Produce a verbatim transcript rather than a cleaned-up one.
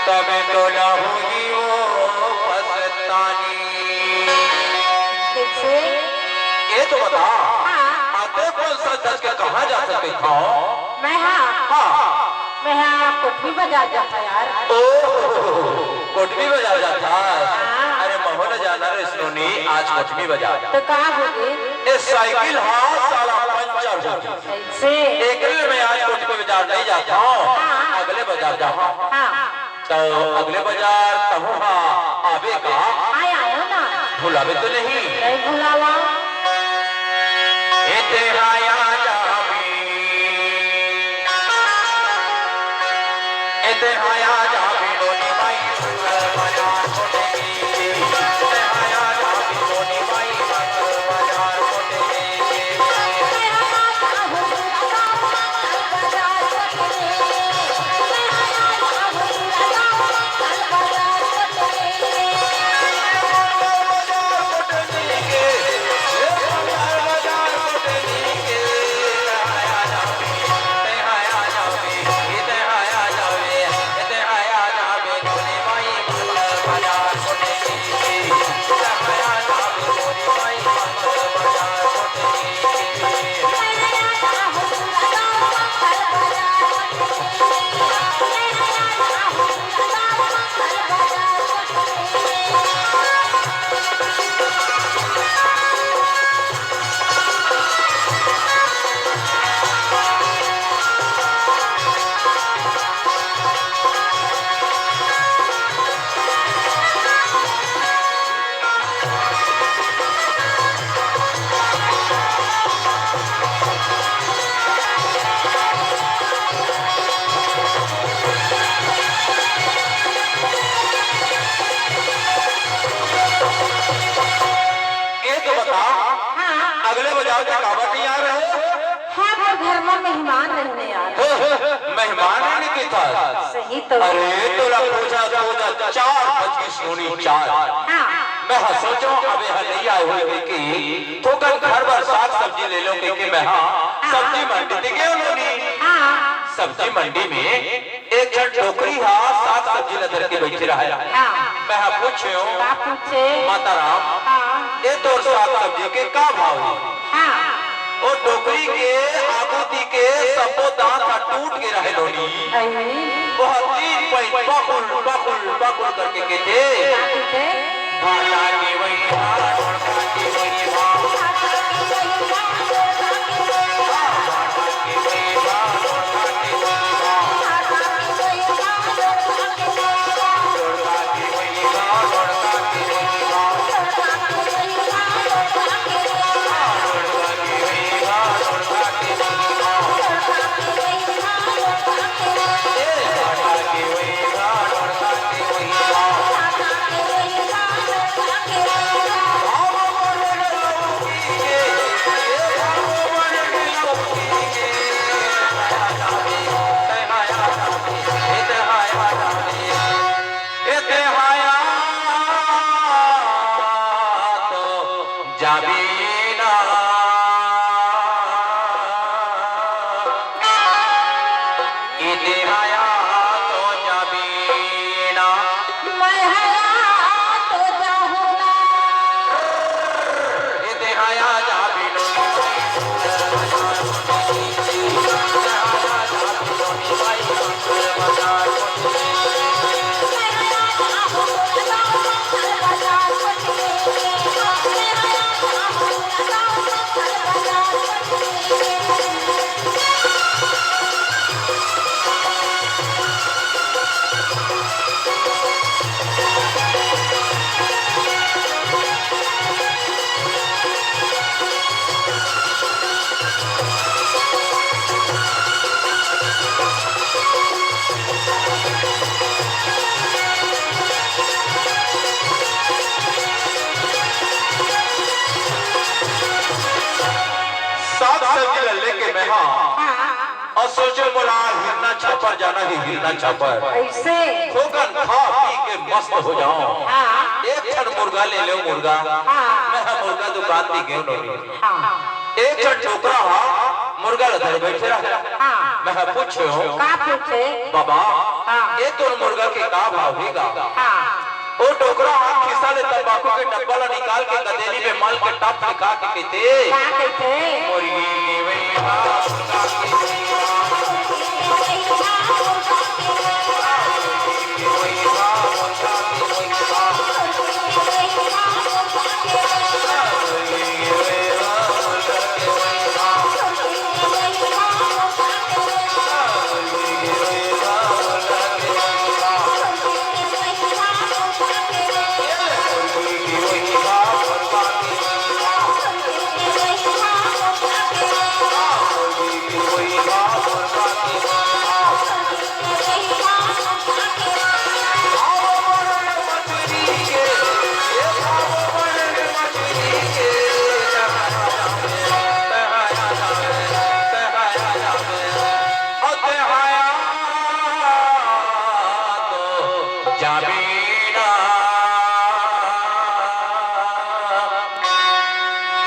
तबे तो ना होही वो पछतानी। कैसे? ये तो बता, हाँ। आते कौन सा धज के कहाँ जा सकत हव? मैं हाँ। हाँ। मैं हाँ, कोटमी बाजार जाता यार। ओ, कोटमी बाजार जाता। हाँ। अरे, महूँ न जाना रे सोनी, आज कोटमी बाजार। तो का हो गे? ए साइकिल हा साला पंचर हो गे। कैसे? एकरे ले मैं आज कोटमी बाजार नहीं जाता हूँ। हाँ। अगले बाजार जाहूँ। हाँ। तो अगले बाजार तहूँ हा आबे का? आय, आयो ना। भुलाबे तो नहीं? नहीं भुलावा। ए तेहाया जाबी। ए तेहाया जाबी नोनी माई मंगल बाजार कोटनी। ए तेहाया जाबी नोनी माई मंगल बाजार कोटनी। ये तो बता, हाँ। अगले बाजार के काबर नहीं आ रहे? हाँ, मोर घर में मेहमान रहने आ रहे। हो, हो, मेहमान रहने के था। सही तो। अरे, तोला खोजा, खोजा, चार बज गे सोनी, चार। हाँ। मैं हा सोचो, अबे हा नहीं आए होही कि थोकन घर बर साग सब्जी ले लो, कहिके मैं हा हाँ। सब्जी मंडी ते गेंव नोनी। हाँ। सब्जी मंडी में एक झन डोकरी हा साग सब्जी ला धर के बइठे रहय। हाँ। मैं हा पूछेंव, का पूछे? माता राम, हाँ। ए तोर साग सब्जी के का भाव हे? हाँ। ओ डोकरी के आगू ती के सब्बो दांत हा टूट गे रहे नोनी। अरे। ओ हा तीन पइत बकुल, बकुल, बकुल करके कहिथे। का कहिथे? भाटा के वही भाव, भाटा के वही भाव। साग सब्जी ला लेके मैं हा हाँ। अउ सोचेंव मोला हिरना छापर जाना हे, हिरना छापर। अइसे? थोकन खा पी के मस्त हो जाओ। हाँ। एक ठन मुर्गा ले लेंव, मुर्गा। हाँ। मैं हा मुर्गा दुकान ती गेंव नोनी। हाँ। एक ठन डोकरा हा मुर्गा ल धर बैठे रहे। हाँ। मैं ह पूछे हूँ, का पूछे? बाबा, हाँ। ए तोर मुर्गा के का भाव हे गा? हाँ। ओ डोकरा ह खिसा ले तंबाकू के डब्बा ल निकाल के गदेली में मल के टप ले खा के कहिथे, का कहिथे? मुर्गी के बेटा, मुर्गा के